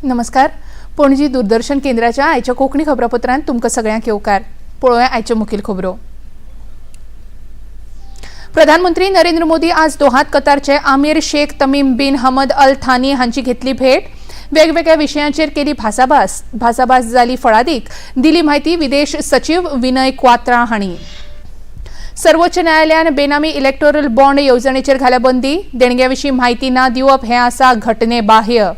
नमस्कार, पणजी दूरदर्शन केंद्राच्या आयच्या कोंकणी खबरापत्रांत तुमकां सगळ्यांक येवकार. पळोवया आयच्यो मुखेल खबरो. प्रधानमंत्री नरेंद्र मोदी आज दोहात कतारचे Aamir Sheikh Tamim bin Hamad Al Thani हांची घेतली भेट. वेगवेगळ्या विशयांचेर केली भासाभास. भासाभास जाली फळादीक, दिली म्हायती विदेश सचीव विनय क्वात्रा हांणी. सर्वोच्च न्यायालयान बेनामी इलेक्टोरल बॉन्ड येवजणेचेर घाल्या बंदी. देणग्या विशीं म्हायती ना दिवप हें आसा घटने बाह्य.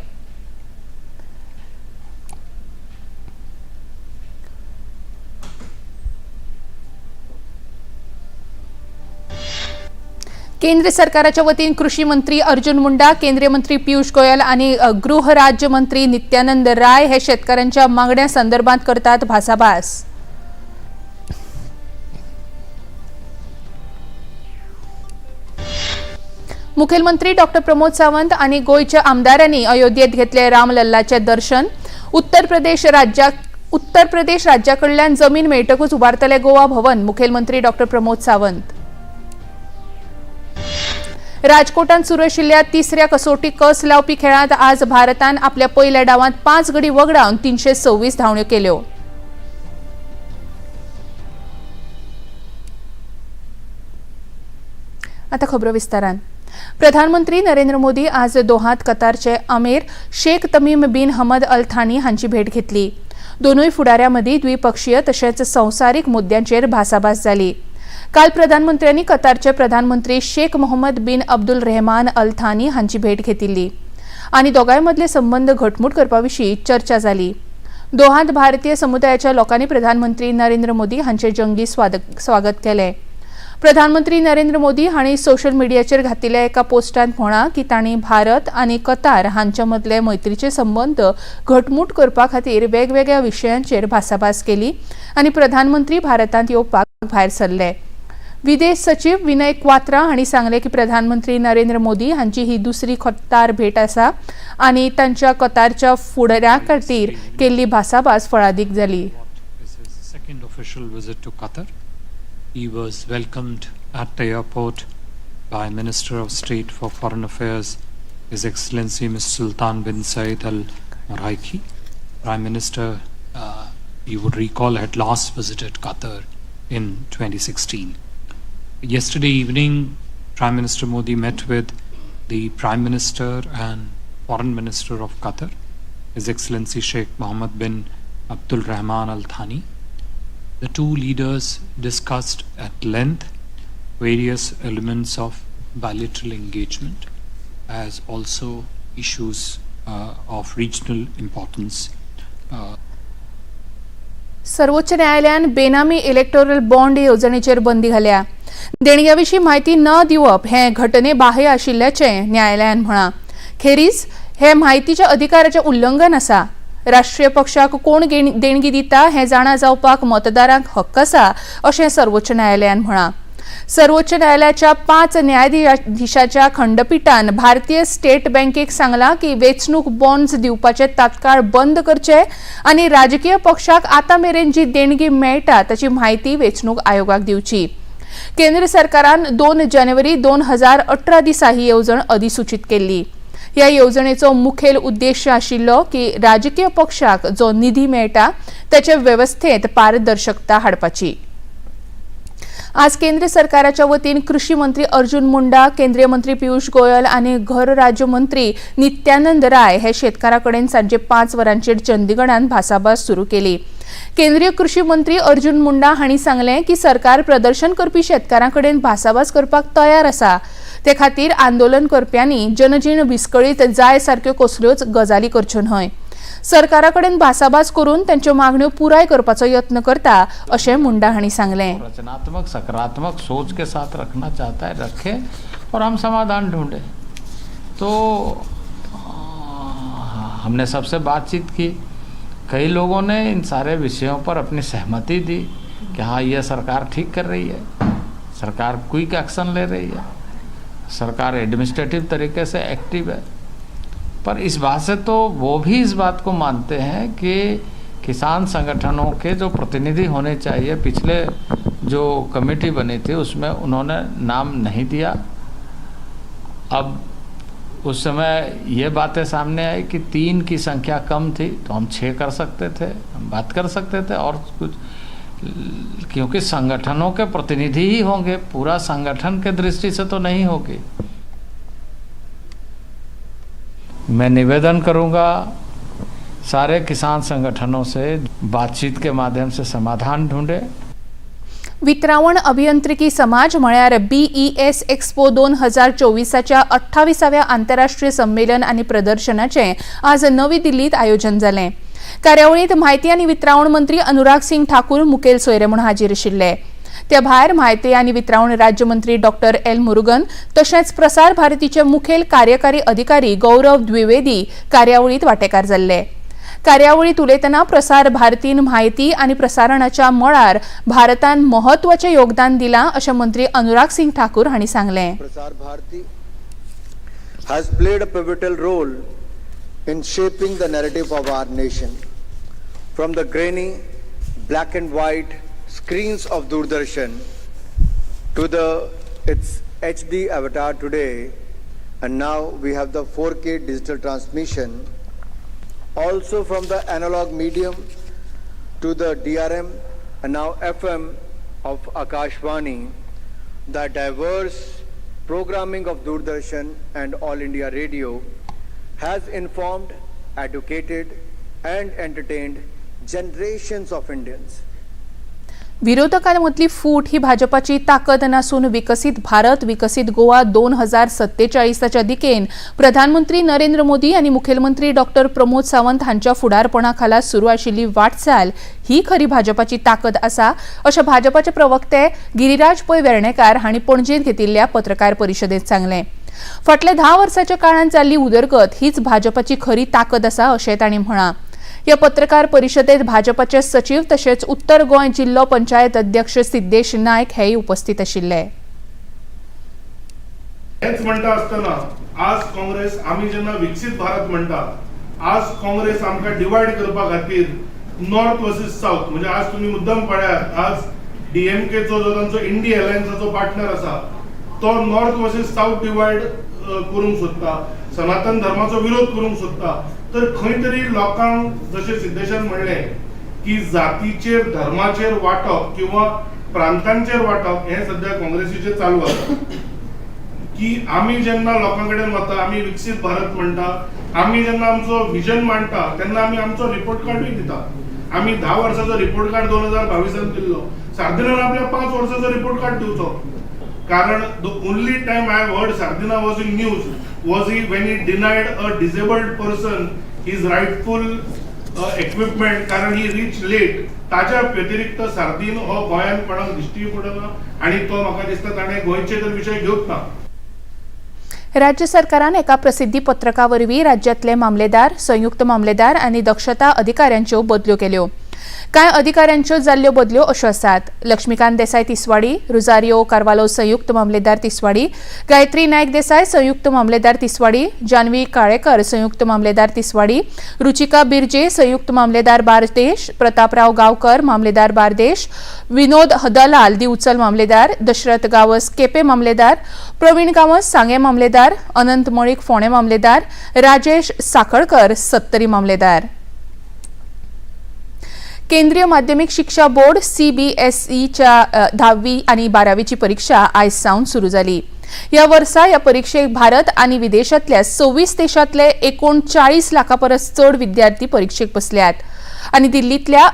केंद्र सरकाराच्या वतीन कृषी मंत्री अर्जुन मुंडा, केंद्रीय मंत्री पियुष गोयल आनी गृह राज्य मंत्री नित्यानंद राय हे शेतकऱ्यांच्या मागण्या संदर्भात करतात भासाभास. मुखेलमंत्री डॉक्टर प्रमोद सावंत आनी गोंयच्या आमदारांनी अयोध्येत घेतले रामलल्लाचे दर्शन. उत्तर प्रदेश राज्याकडल्यान जमीन मेळटकूच उबारतले गोवा भवन. मुखेलमंत्री डॉक्टर प्रमोद सावंत. राजकोटांत सुरू आशिल्ल्या तिसऱ्या कसोटी कस लावपी खेळांत आज भारतान आपल्या पयल्या डावांत 5 गडी वगडावन 326 धांवड्यो केल्यो. आता खबरो विस्तारान. प्रधानमंत्री नरेंद्र मोदी आज दोहात कतारचे अमीर Sheikh Tamim bin Hamad Al Thani हांची भेट घेतली. दोनूय फुडाऱ्यां मदीं द्विपक्षीय तशेंच संवसारीक मुद्द्यांचेर भासाभास जाली. काल प्रधानमंत्र्यांनी कतारचे प्रधानमंत्री Sheikh Mohammed bin Abdul Rahman Al Thani हांची भेट घेतिल्ली आनी दोगांय मदले संबंद घटमूट करपा विशीं चर्चा जाली. दोहांत भारतीय समुदायाच्या लोकांनी प्रधानमंत्री नरेंद्र मोदी हांचे जंगी स्वागत केलें. प्रधानमंत्री नरेंद्र मोदी हांणी सोशल मिडियाचेर घातिल्ल्या एका पोस्टांत म्हळां की तांणी भारत आनी कतार हांचे मदले मैत्रीचे संबंद घटमूट करपा खातीर वेगवेगळ्या विशयांचेर भासाभास केली आनी प्रधानमंत्री भारतांत येवपाक भायर सरले. विदेश सचीव विनय क्वात्रा हांणी सांगलें की प्रधानमंत्री नरेंद्र मोदी हांची ही दुसरी कतार भेट आसा आनी तांच्या कतारच्या फुडाऱ्या खातीर केल्ली भासाभास फळादीक जाली. Second official visit to Qatar. He was welcomed at the airport by Minister of State for Foreign Affairs, His Excellency Mr. Sultan bin Said Al Muraikhi. Prime Minister, you would recall, had last visited Qatar in 2016. Yesterday evening, Prime Minister Modi met with the Prime Minister and Foreign Minister of Qatar, His Excellency Sheikh Mohammed bin Abdul Rahman Al Thani. The two leaders discussed at length various elements of bilateral engagement as also issues of regional importance. सर्वोच्च न्यायालयान बेनामी electoral bond येवजणेचेर बंदी घाल्या. देणग्या विशीं म्हायती न दिवप हें घटने बाह्य आशिल्ल्याचें न्यायालयान म्हळां. खेरीज हे म्हायतीच्या अधिकाराचें उल्लंघन आसा. राष्ट्रीय पक्षाक कोण देणगी दिता हें जाणा जावपाक मतदारांक हक्क आसा अशें सर्वोच्च न्यायालयान म्हळां. सर्वोच्च न्यायालयाच्या 5 न्यायाधीशाच्या खंडपीठान भारतीय स्टेट बँकेक सांगलां की वेंचणूक बॉन्ड्स दिवपाचे तात्काळ बंद करचे आनी राजकीय पक्षाक आतां मेरेन जी देणगी मेळटा ताची म्हायती वेंचणूक आयोगाक दिवची. केंद्र सरकारान 2 जानेवारी 2018 दिसा ही येवजण अधिसूचीत केल्ली. ह्या येवजणेचो मुखेल उद्देश आशिल्लो की राजकीय पक्षाक जो निधी मेळटा ताचे वेवस्थेंत पारदर्शकता हाडपाची. आज केंद्र सरकाराच्या वतीन कृषी मंत्री अर्जुन मुंडा, केंद्रीय मंत्री पियुष गोयल आनी घर राज्य मंत्री नित्यानंद राय हे शेतकारां कडेन सांजे 5 वरांचेर चंदीगडान भासाभास सुरू केली. केंद्रीय कृषी मंत्री अर्जुन मुंडा हांणी सांगलें की सरकार प्रदर्शन करपी शेतकारां कडेन भासाभास करपाक तयार आसा. ते खातीर आंदोलन करप्यांनी जनजीण विस्कळीत जाय सारक्यो कसल्योच गजाली करच्यो न्हय. सरकारा कडेन भासाभास करून तांच्यो मागण्यो पुराय करपाचो यत्न करता अशें मुंडा हांणी सांगलें. रचनात्मक सकारात्मक सोच के साथ रखना चाहता है, रखे और हम समाधान ढूंढे. तो हमने सबसे बातचीत की. कई लोगों ने इन सारे विषयों पर अपनी सहमति दी कि हाँ, यह सरकार ठीक कर रही है, सरकार क्विक एक्शन ले रही है, सरकार एडमिनिस्ट्रेटिव तरीके से एक्टिव है. पर इस बात से तो वो भी इस बात को मानते हैं कि किसान संगठनों के जो प्रतिनिधि होने चाहिए, पिछले जो कमेटी बनी थी उसमें उन्होंने नाम नहीं दिया. अब उस समय ये बातें सामने आई कि 3 की संख्या कम थी तो हम 6 कर सकते थे, हम बात कर सकते थे और कुछ, क्योंकि संगठनों के प्रतिनिधि ही होंगे, पूरा संगठन के दृष्टि से तो नहीं होगी। मैं निवेदन करूंगा सारे किसान संगठनों से बातचीत के माध्यम से समाधान ढूंढे। वितरावण अभियंत्रिकी समाज म्हळ्यार BES expo 2024च्या 28व्या आंतरराष्ट्रीय संमेलन आनी प्रदर्शनाचें आज नवी दिल्लीत आयोजन जालें। कार्यावळींत म्हायती आनी वितरावण मंत्री अनुराग सिंग ठाकूर मुखेल सोयरे म्हूण हाजीर आशिल्ले। त्या भायर म्हायती आनी वितरावण राज्यमंत्री डॉक्टर एल मुरुगन तशेंच प्रसार भारतीचे मुखेल कार्यकारी अधिकारी गौरव द्विवेदी कार्यावळींत वांटेकार जाल्ले। कार्यावळींत उलयतना प्रसार भारतीन म्हायती आनी प्रसारणाच्या मळार भारतान म्हत्वाचें योगदान दिलां अशें मंत्री अनुराग सिंग ठाकूर हांणी सांगलें। Prasar Bharati has played a pivotal role in shaping the narrative of our nation. From the grainy black and white screens of Doordarshan to the its HD avatar today, and now we have the 4K digital transmission. Also from the analog medium to the DRM and now FM of Akashvani, the diverse programming of Doordarshan and All India Radio has informed, educated and entertained generations of Indians. विरोधकांमदली फूट ही भाजपाची ताकद नासून विकसीत भारत विकसीत गोवा 2047च्या दिकेन प्रधानमंत्री नरेंद्र मोदी आनी मुखेलमंत्री doctor Pramod Sawant हांच्या फुडारपणा खाला सुरू आशिल्ली वाटचाल ही खरी भाजपाची ताकद आसा अशें भाजपाचे प्रवक्ते गिरिराज पै वेर्णेकार हांणी पणजेंत घेतिल्ल्या पत्रकार परिशदेंत सांगलें। फाटल्या 10 वर्साच्या काळांत जाल्ली उदरगत हीच भाजपाची खरी ताकद आसा अशें तांणी म्हळां। या पत्रकार परिशदेत भाजपाचे सचिव तशेंच उत्तर गोंय जिल्लो पंचायत अध्यक्ष सिद्धेश नायक हेय उपस्थित आशिल्ले। हेच म्हणटा आसतना आज काँग्रेस आमी जेन्ना विकसीत भारत म्हणटा, आज काँग्रेस आमकां डिवायड करपा खातीर नॉर्थ वर्सीस सावथ, म्हणजे आज तुमी मुद्दम पळयात, आज डीएमकेचो जो तांचो इंडी अलायन्साचो पार्टनर आसा तो नॉर्थ वर्सीस सावथ डिवायड करूंक सोदता, सनातन धर्माचो विरोध करूंक सोदता। तर खंय तरी लोकांक जशें सिद्धेशान म्हणलें की जातीचेर धर्माचेर वांटप किंवा प्रांतांचेर वांटप हें सद्या काँग्रेसीचेर चालू आसा। की आमी जेन्ना लोकां कडेन वता, आमी विकसीत भारत म्हणटा, आमी जेन्ना आमचो विजन मांडटा तेन्ना आमी आमचो रिपोर्ट कार्डूय दिता। आमी 10 वर्साचो रिपोर्ट कार्ड 2022 दिल्लो, सार्दिनान आपल्या 5 वर्साचो रिपोर्ट कार्ड दिवचो। कारण the only time I heard Sardinha was in news was he when he denied a disabled person his rightful equipment, कारण ही रीच लेट। ताच्या व्यतिरिक्त सार्दीन हो गोंयांत कोणाक दिश्टीय पडना आनी तो म्हाका दिसता ताणें गोंयचे तर विशय घेवंक ना। राज्य सरकारान एका प्रसिद्धी पत्रका वरवीं राज्यांतले मामलेदार, संयुक्त मामलेदार आनी दक्षता अधिकाऱ्यांच्यो बदल्यो केल्यो। कांय अधिकाऱ्यांच्यो जाल्ल्यो बदल्यो अश्यो आसात: लक्ष्मीकांत देसाय तिसवाडी, रुजारियो कार्वालो संयुक्त मामलेदार तिसवाडी, गायत्री नायक देसाय संयुक्त मामलेदार तिसवाडी, जानवी काळेकर संयुक्त मामलेदार तिसवाडी, रुचिका बिर्जे संयुक्त मामलेदार बार्देश, प्रतापराव गांवकर मामलेदार बार्देश, विनोद दलाल दिवचल मामलेदार, दशरथ गांवस केपे मामलेदार, प्रवीण गांवस सांगे मामलेदार, अनंत मळीक फोंडें मामलेदार, राजेश साखळकर सत्तरी मामलेदार। केंद्रीय माध्यमिक शिक्षा बोर्ड CBSEच्या 10वी आनी 12वीची परीक्षा आयज सावन सुरू जाली। ह्या वर्सा ह्या परीक्षेक भारत आनी विदेशांतल्या 26 देशांतले 39 लाखां परस चड विद्यार्थी परीक्षेक बसल्यात आनी दिल्लींतल्या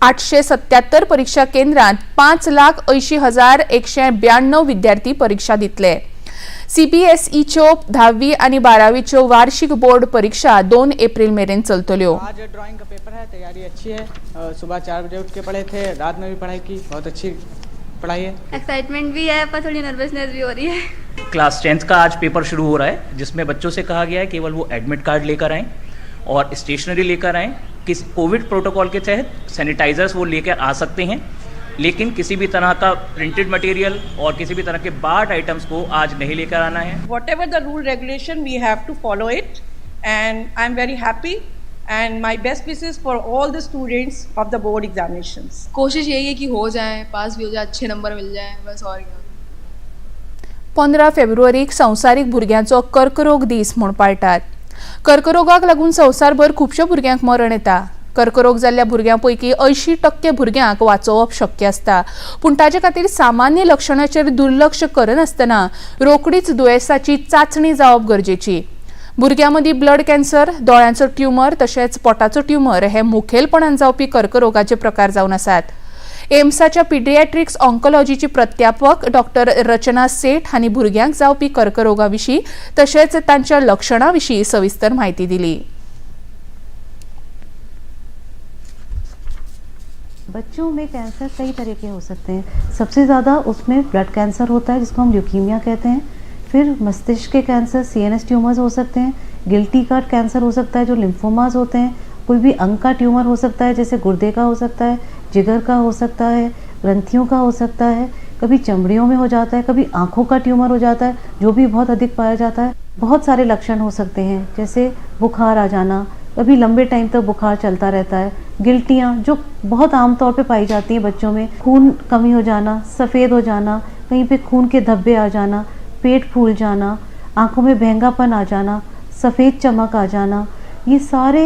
877 परीक्षा केंद्रांत 5,80,192 विद्यार्थी परीक्षा दितले। CBSEच्यो 10वी आनी 12वीच्यो वार्षिक बोर्ड परीक्षा 2 एप्रिल मेरेन चलतल्यो। आज ड्राइंग का पेपर है, तैयारी अच्छी है। सुबह 4 बजे उठ के पढ़े थे, रात में भी पढ़ाई की, बहुत अच्छी पढ़ाई है। एक्साइटमेंट भी है पर थोड़ी नर्वसनेस भी हो रही है। क्लास 10th का आज पेपर शुरू हो रहा है, जिसमें बच्चों से कहा गया है केवल वो एडमिट कार्ड लेकर आएँ और स्टेशनरी लेकर आएँ। किस कोविड प्रोटोकॉल के तहत सैनिटाइजर्स वो लेकर आ सकते हैं, लेकिन किसी भी तरह का प्रिंटेड मटेरियल और किसी भी तरह के बार्ट आइटम्स को आज नहीं लेकर आना है। Whatever the rule regulation, we have to follow it, and I am very happy and my best wishes for all the students of the board examinations. कोशिश यही है कि हो जाए, पास भी हो जाए, अच्छे नंबर मिल जाए, बस और क्या। 15 फेब्रुवारीक संवसारीक भुरग्यांचो कर्करोग दीस म्हूण पाळटात. कर्करोगाक लागून संवसारभर खुबश्या भुरग्यांक मरण येता. कर्करोग जाल्ल्या भुरग्यां पैकी 80% भुरग्यांक वाचोवप शक्य आसता, पूण ताजे खातीर सामान्य लक्षणाचेर दुर्लक्ष करनासतना रोखडीच दुयेंसाची चांचणी जावप गरजेची. भुरग्यां मदीं ब्लड कॅन्सर, दोळ्यांचो ट्युमर तशेंच पोटाचो ट्युमर हे मुखेलपणान जावपी कर्करोगाचे प्रकार जावन आसात. एम्साच्या पिडियाट्रिक्स ऑन्कोलॉजीची प्राध्यापक डॉक्टर रचना सेठ हांणी भुरग्यांक जावपी कर्करोगा विशीं तशेंच तांच्या लक्षणां विशीं सविस्तर म्हायती दिली. बच्चों में कैंसर कई तरह के हो सकते हैं. सबसे ज़्यादा उसमें ब्लड कैंसर होता है जिसको हम ल्यूकीमिया कहते हैं. फिर मस्तिष्क के कैंसर, CNS tumours हो सकते हैं. गिल्टी का कैंसर हो सकता है जो लिम्फोमास होते हैं. कोई भी अंग का ट्यूमर हो सकता है, जैसे गुर्दे का हो सकता है, जिगर का हो सकता है, ग्रंथियों का हो सकता है, कभी चमड़ियों में हो जाता है, कभी आँखों का ट्यूमर हो जाता है जो भी बहुत अधिक पाया जाता है. बहुत सारे लक्षण हो सकते हैं, जैसे बुखार आ जाना, कभी लंबे टाइम तक बुखार चलता रहता है, गिल्टियाँ जो बहुत आम तौर पे पाई जाती हैं बच्चों में, खून कमी हो जाना, सफ़ेद हो जाना, कहीं पे खून के धब्बे आ जाना, पेट फूल जाना, आँखों में बहंगापन आ जाना, सफ़ेद चमक आ जाना, ये सारे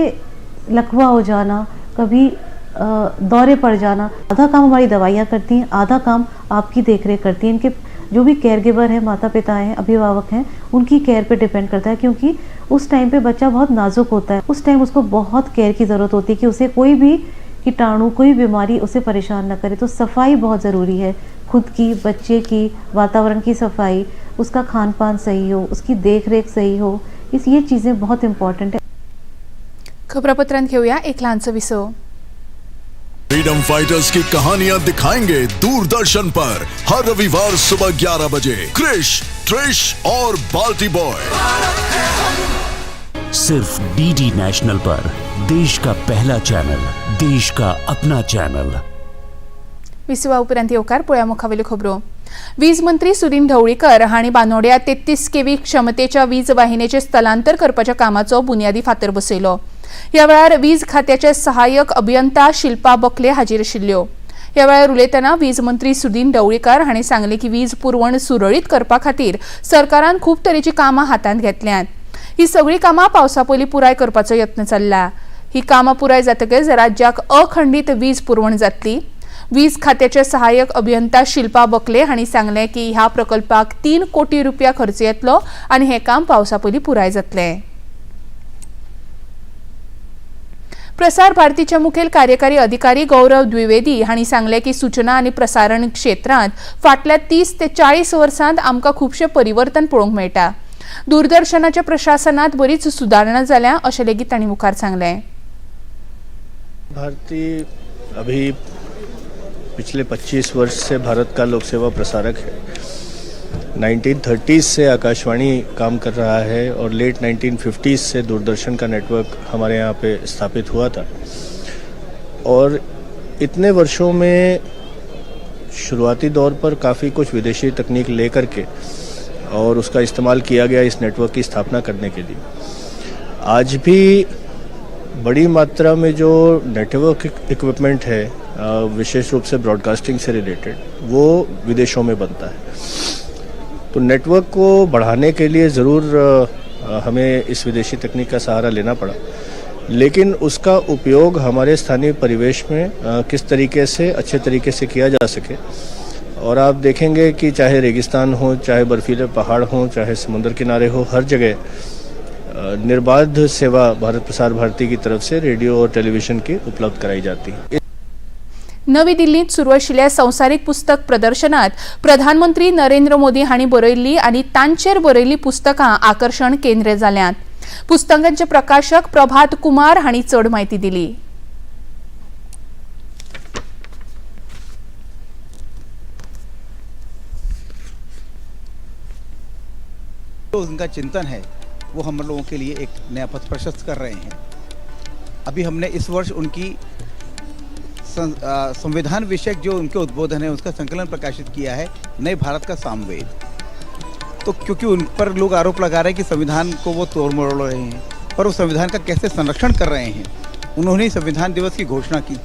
लकवा हो जाना, कभी दौरे पड़ जाना. आधा काम हमारी दवाइयाँ करती हैं, आधा काम आपकी देखरेख करती हैं. इनके जो भी केयर गिवर हैं, माता पिता हैं, अभिभावक हैं, उनकी केयर पे डिपेंड करता है, क्योंकि उस टाइम पे बच्चा बहुत नाजुक होता है. उस टाइम उसको बहुत केयर की ज़रूरत होती है कि उसे कोई भी कीटाणु, कोई बीमारी उसे परेशान न करे. तो सफाई बहुत ज़रूरी है, खुद की, बच्चे की, वातावरण की सफाई, उसका खान पान सही हो, उसकी देख रेख सही हो, इस ये चीज़ें बहुत इम्पॉर्टेंट है. खबरापत्रांत घेऊया एक ल्हानसो विसव. फ्रीडम फाइटर्स की कहानियां दिखाएंगे दूरदर्शन पर हर रविवार सुबह 11 बजे. क्रिश, त्रिश और बाल्टी बॉय सिर्फ डीडी नेशनल पर, देश का पहला चैनल, देश का अपना चैनल. विसवा उपरांत येवकार. पळोवया मुखावेल्यो खबरो. वीज मंत्री सुदिन ढवळीकर हांणी बांदोड्या 33 केव्ही क्षमतेच्या वीज वाहिनीचें स्थलांतर करपाच्या कामाचो बुन्यादी फातर बसयलो. ह्या वेळार वीज खात्याचे सहाय्यक अभियंता शिल्पा बकले हाजीर आशिल्ल्यो. ह्या वेळार उलयतना वीज मंत्री सुदिन ढवळीकर हांणी सांगलें की वीज पुरवण सुरळीत करपा खातीर सरकारान खूब तरेचीं कामां हातांत घेतल्यांत. ही सगळीं कामां पावसा पयलीं पुराय करपाचो यत्न चल्ला. ही कामां पुराय जातकच राज्याक अखंडीत वीज पुरवण जातली. वीज खात्याचे सहाय्यक अभियंता शिल्पा बकले हांणी सांगलें की ह्या प्रकल्पाक 3 कोटी रुपया खर्च येतलो आनी हें काम पावसा पयलीं पुराय जातलें. प्रसार भारतीचे मुखेल कार्यकारी अधिकारी गौरव द्विवेदी हांणी सांगलें की सूचना आनी प्रसारण क्षेत्रांत फाटल्या 30 ते 40 वर्सांत आमकां खुबशें परिवर्तन पळोवंक मेळटा. दूरदर्शनाच्या प्रशासनांत बरीच सुदारणा जाल्या अशें लेगीत तांणी मुखार सांगलें. भारती अभी पिछले 25 वर्ष से भारत का लोक सेवा प्रसारक है. 1930s से आकाशवाणी काम कर रहा है और लेट 1950s से दूरदर्शन का नेटवर्क हमारे यहाँ पे स्थापित हुआ था. और इतने वर्षों में शुरुआती दौर पर काफ़ी कुछ विदेशी तकनीक लेकर के और उसका इस्तेमाल किया गया इस नेटवर्क की स्थापना करने के लिए. आज भी बड़ी मात्रा में जो नेटवर्क इक्विपमेंट है, विशेष रूप से ब्रॉडकास्टिंग से रिलेटेड, वो विदेशों में बनता है. तो नेटवर्क को बढ़ाने के लिए ज़रूर हमें इस विदेशी तकनीक का सहारा लेना पड़ा, लेकिन उसका उपयोग हमारे स्थानीय परिवेश में किस तरीके से अच्छे तरीके से किया जा सके. और आप देखेंगे कि चाहे रेगिस्तान हो, चाहे बर्फीले पहाड़ हो, चाहे समुद्र किनारे हो, हर जगह निर्बाध सेवा भारत प्रसार भारती की तरफ से रेडियो और टेलीविज़न की उपलब्ध कराई जाती है. नवी दिल्लींत सुरू आशिल्ल्या संवसारीक पुस्तक प्रदर्शनात प्रधानमंत्री नरेंद्र मोदी हांणी बरयल्ली आनी तांचेर बरयल्ली पुस्तकां आकर्शण केंद्र जाल्यांत. पुस्तकांचे प्रकाशक प्रभात कुमार हांणी चड म्हायती दिली. जो उनका चिंतन है वो हम लोगों के लिए एक नया पथ प्रशस्त कर रहे हैं. अभी हमने इस वर्ष उनकी संविधान विषयक जो उनके उद्बोधन है उसका संकलन प्रकाशित किया है, नए भारत का सामवेद. तो क्योंकि उन पर लोग आरोप लगा रहे हैं कि संविधान को वो तोड़ मरोड़ रहे हैं, पर वो संविधान का कैसे संरक्षण कर रहे हैं, उन्होंने संविधान दिवस की घोषणा की.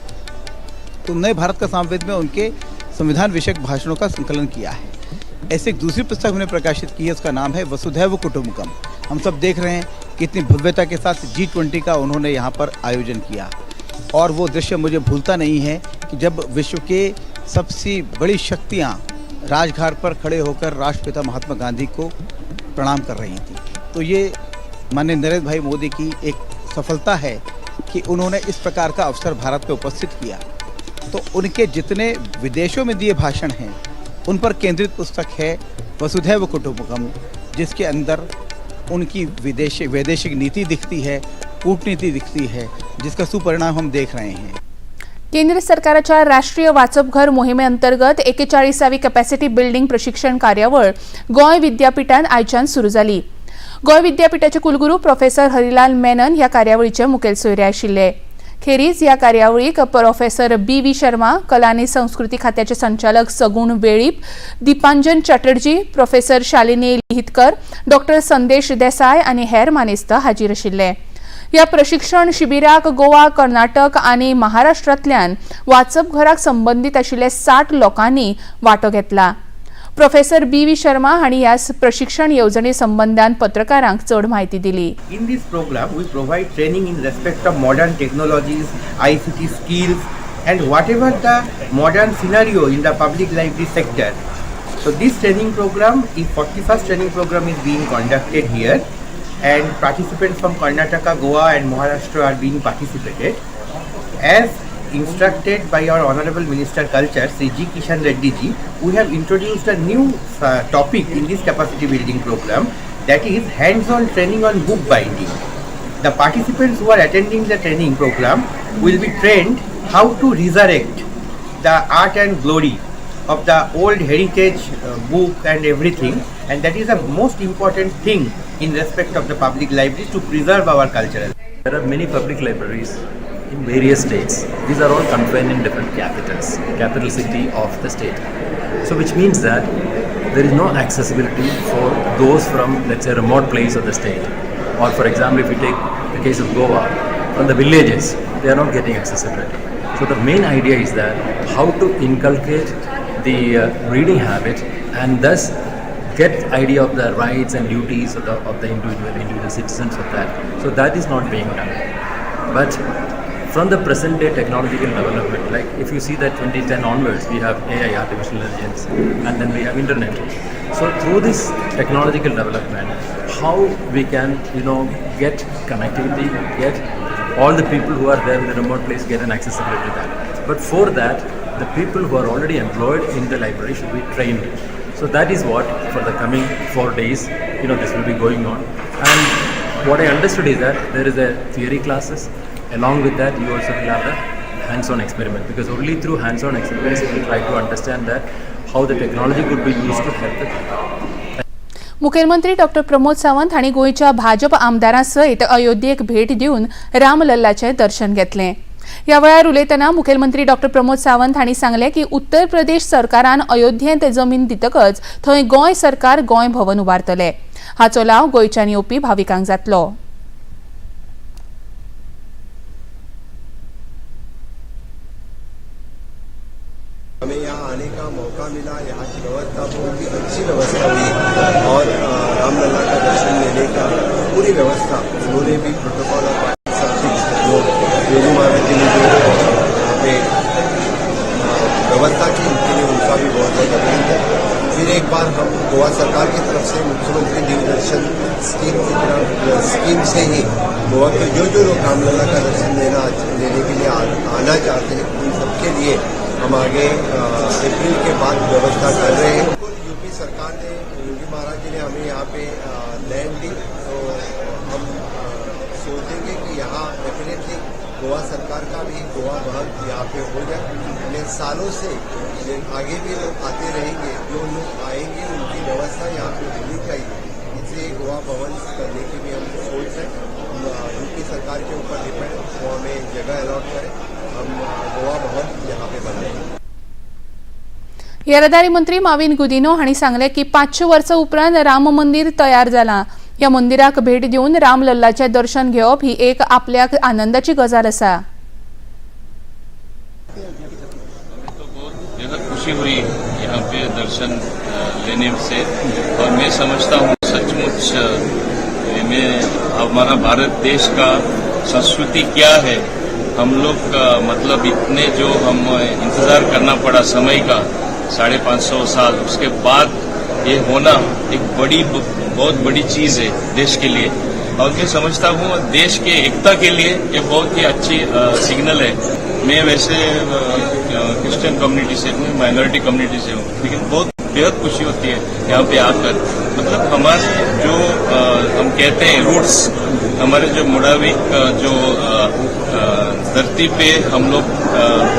तो नए भारत का सामवेद में उनके संविधान विषयक भाषणों का संकलन किया है. ऐसे एक दूसरी पुस्तक हमने प्रकाशित की है, उसका नाम है वसुधैव कुटुंबकम। हम सब देख रहे हैं कितनी भव्यता के साथ G20 का उन्होंने यहाँ पर आयोजन किया और वो दृश्य मुझे भूलता नहीं है कि जब विश्व के सबसे बड़ी शक्तियाँ राजघाट पर खड़े होकर राष्ट्रपिता महात्मा गांधी को प्रणाम कर रही थी। तो ये माननीय नरेंद्र भाई मोदी की एक सफलता है कि उन्होंने इस प्रकार का अवसर भारत में उपस्थित किया। तो उनके जितने विदेशों में दिए भाषण हैं उन पर केंद्रित पुस्तक है वसुधैव कुटुंबकम, जिसके अंदर उनकी वैदेशिक नीति दिखती है, कूटनीति दिखती है, जिसका सुपरिणाम हम देख रहे हैं। केंद्र सरकाराच्या राष्ट्रीय वाचपघर मोहिमे अंतर्गत 41वी कॅपॅसिटी बिल्डिंग प्रशिक्षण कार्यावळ गोंय विद्यापीठान आयच्यान सुरू जाली। गोंय विद्यापीठाचे कुलगुरू प्रोफेसर हरिलाल मेनन ह्या कार्यावळीचे मुखेल सोयरे आशिल्ले। खेरीज ह्या कार्यावळीक प्रोफेसर बी.व्ही. शर्मा, कला आनी संस्कृती खात्याचे संचालक सगुण वेळीप, दीपांजन चॅटर्जी, प्रोफेसर शालिनी लिहितकर, डॉक्टर संदेश देसाय आनी हेर मानेस्त हाजीर आशिल्ले। ह्या प्रशिक्षण शिबिराक गोवा, कर्नाटक आनी महाराष्ट्रांतल्यान वाचपघराक संबंदीत आशिल्ले 60 लोकांनी वांटो घेतला। प्रोफेसर बी.व्ही. शर्मा हांणी ह्या प्रशिक्षण येवजणे संबंदान पत्रकारांक चड म्हायती दिली। In this program, we provide training in respect of modern technologies, ICT skills, and whatever the modern scenario in the public library sector. So this training program, is 41st training program is being conducted here, and participants from Karnataka, Goa and Maharashtra are being participated. As instructed by our Honorable Minister Culture, Sri G. Kishan Reddy ji, we have introduced a new topic in this capacity building program, that is hands-on training on book binding. The participants who are attending the training program will be trained how to resurrect the art and glory of the old heritage book and everything, and that is the most important thing in respect of the public libraries to preserve our culture. There are many public libraries in various states. These are all confined in different capitals, capital city of the state. So which means that there is no accessibility for those from, let's say, remote place of the state. Or for example, if you take the case of Goa, from the villages, they are not getting accessibility. So the main idea is that how to inculcate the reading habit and thus get idea of the rights and duties of the individual citizens of that. So that is not being done. But from the present day technological development, like if you see that 2010 onwards, we have AI, artificial intelligence, and then we have internet. So through this technological development, how we can, get connectivity, get all the people who are there in the remote place get an accessibility to that. But for that, the people who are already employed in the library should be trained. So that is what for the coming 4 days, this will be going on. And what I understood is that there is a theory classes. Along with that, you also will have the hands-on experiment, because only through hands-on experiments you will try to understand that how the technology could be used to help the people. मुख्यमंत्री doctor Pramod Sawant हांणी गोंयच्या भाजप आमदारां सयत अयोध्येक भेट दिवन रामलल्लाचें दर्शन घेतलें। ह्या वेळार उलयतना मुखेलमंत्री डॉक्टर प्रमोद सावंत हांणी सांगलें की उत्तर प्रदेश सरकारान अयोध्येंत जमीन दितकच थंय गोंय सरकार गोंय भवन उबारतले। हाचो लाव गोंयच्यान येवपी भाविकांक जातलो। हमें यहाँ आने का मौका मिला, यहाँ की व्यवस्था बहुत ही अच्छी व्यवस्था हुई और रामलला का दर्शन लेने का पूरी व्यवस्था उन्होंने भी प्रोटोकॉल और बाकी सब चीज जो योगी महाराज जी ने जो यहाँ पे व्यवस्था की, उनके लिए उनका भी बहुत बहुत अभिनंदन। फिर एक बार हम गोवा सरकार की तरफ से मुख्यमंत्री दिव्य दर्शन स्कीम से ही गोवा के जो जो लोग रामलला का दर्शन लेने के लिए आना चाहते हैं उन सबके लिए हम आगे अप्रैल के बाद व्यवस्था कर रहे हैं। यूपी सरकार ने, योगी महाराज जी ने हमें यहाँ पे लैंड दी, तो हम सोचेंगे कि यहाँ डेफिनेटली गोवा सरकार का भी गोवा भवन यहाँ पे हो जाए। हमें सालों से आगे भी लोग आते रहेंगे, जो लोग आएंगे उनकी व्यवस्था यहाँ पे होनी चाहिए, इसलिए गोवा भवन करने की भी हम सोच रहे हैं। यूपी सरकार के ऊपर डिपेंड, वो हमें जगह अलॉट करें, हम गोवा भवन यहाँ पे बनाएंगे। येरादारी मंत्री माविन गुदिनो हांणी सांगलें की 500 वर्सां उपरांत राम मंदिर तयार जालां। ह्या मंदिराक भेट दिवन रामलल्लाचें दर्शन घेवप ही एक आपल्याक आनंदाची गजाल आसा। तो बहुत बेहद खुशी हुई यहाँ पे दर्शन लेने से। और मैं समझता हूँ सचमुच में हमारा भारत देश का संस्कृति क्या है, हम लोग का मतलब इतने जो हम इंतजार करना पड़ा समय का 550 साल, उसके बाद ये होना एक बड़ी बहुत बड़ी चीज है देश के लिए। और मैं समझता हूँ देश के एकता के लिए ये बहुत ही अच्छी सिग्नल है। मैं वैसे क्रिश्चियन कम्युनिटी से हूँ, माइनॉरिटी कम्युनिटी से हूँ, लेकिन बहुत बेहद खुशी होती है यहाँ पे आकर। मतलब हमारे जो हम कहते हैं रूट्स, हमारे जो मुड़ाविक जो धरती पे हम लोग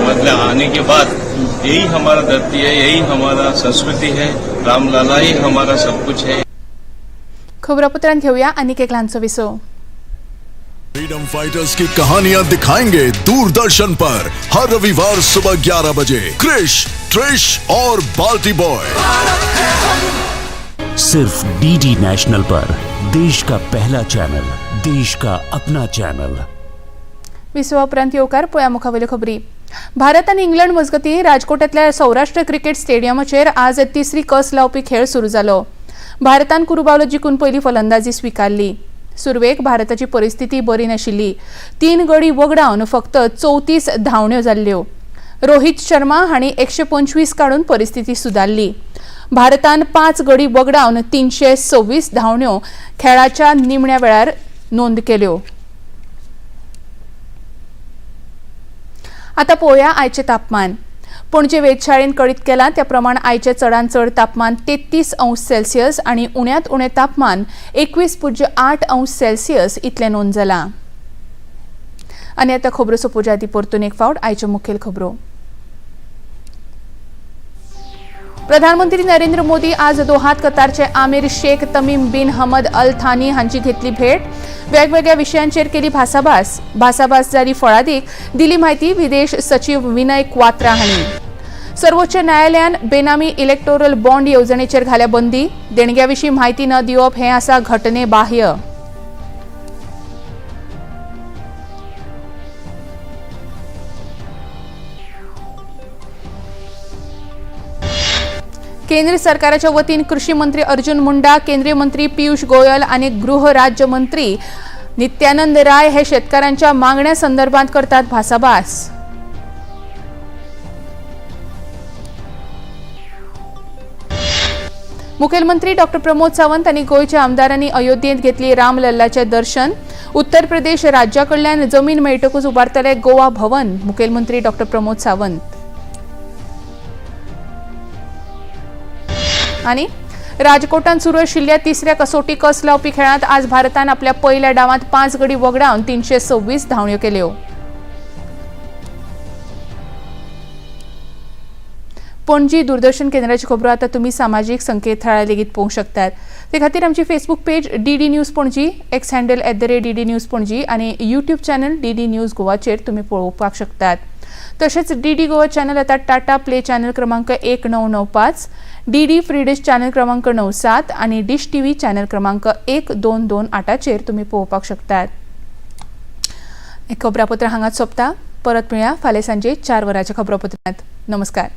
मतलब आने के बाद यही हमारा धरती है, यही हमारा संस्कृति है, रामलाला ही हमारा सब कुछ है। खबरापत्रांत घेऊया आनीक एक ल्हानसो विसव। फ्रीडम फाइटर्स की कहानियां दिखाएंगे दूरदर्शन पर हर रविवार सुबह 11 बजे क्रिश, ट्रिश और बाल्टी बॉय। सिर्फ डीडी नेशनल पर देश का पहला चैनल, देश का अपना चैनल। विसवा उपरांत येवकार पळया मुखावयल्यो खबरी। भारत आनी इंग्लंड मजगतीं राजकोटांतल्या सौराष्ट्र क्रिकेट स्टेडियमाचेर आज तिसरी कस लावपी खेळ सुरू जालो। भारतान कुरुबावलो जिखून पयली फलंदाजी स्विकारली। सुरवेक भारताची परिस्थिती बरी नाशिल्ली। 3 गडी वगडावन फक्त 34 धांवण्यो जाल्ल्यो। रोहित शर्मा हांणी 125 काडून परिस्थिती सुदारली। भारतान 5 गडी वगडावन 326 धांवण्यो खेळाच्या निमण्या वेळार नोंद केल्यो। आता पळोवया आयचें तापमान। पणजे वेधशाळेन कळीत केलां त्या प्रमाण आयचें चडांत चड तापमान 33 अंश सेल्सियस आनी उण्यांत उणें तापमान 21.8 अंश सेल्सियस इतलें नोंद जालां। आनी आतां खबरो सोंपोवच्या आदीं परतून एक फावट आयच्यो मुखेल खबरो। प्रधानमंत्री नरेंद्र मोदी आज दोहात कतारचे Aamir Sheikh Tamim bin Hamad Al Thani हांची घेतली भेट। वेगवेगळ्या विशयांचेर केली भासाभास। भासाभास जाली फळादीक, दिली म्हायती विदेश सचीव विनय क्वात्रा हांणी। सर्वोच्च न्यायालयान बेनामी इलेक्टोरल बॉन्ड येवजणेचेर घाल्या बंदी। देणग्या विशीं म्हायती न दिवप हें आसा घटने बाह्य। केंद्र सरकाराच्या वतीन कृषी मंत्री अर्जुन मुंडा, केंद्रीय मंत्री पियुष गोयल आनी गृह राज्य मंत्री नित्यानंद राय हे शेतकारांच्या मागण्या संदर्भात करतात भासाभास। मुखेलमंत्री डॉ प्रमोद सावंत आनी गोंयच्या आमदारांनी अयोध्येंत घेतली रामलल्लाचें दर्शन। उत्तर प्रदेश राज्याकडल्यान जमीन मेळटकूच उबारतले गोवा भवन, मुखेलमंत्री डॉ प्रमोद सावंत। आनी राजकोटांत सुरू आशिल्ल्या तिसऱ्या कसोटी कस लावपी खेळांत आज भारतान आपल्या पयल्या डावांत 5 गडी वगडावन 326 धांवण्यो केल्यो। पणजी दूरदर्शन केंद्राची खबरो आतां तुमी सामाजीक संकेतथळार लेगीत पळोवंक शकतात। ते खातीर आमची Facebook page DD news Panaji, X handle @DD news Panaji आनी यूट्यूब चॅनल DD news गोवाचेर तुमी पळोवपाक शकतात। तशेंच DD Goa channel आतां टाटा प्ले चॅनल क्रमांक 1995, DD free dish channel क्रमांक 97 आनी डिश टीव्ही चॅनल क्रमांक 1228चेर तुमी पळोवपाक शकतात। खबरापत्र हांगाच सोंपता। परत मेळया फाल्यां सांजे 4 वरांच्या खबरापत्रांत। नमस्कार।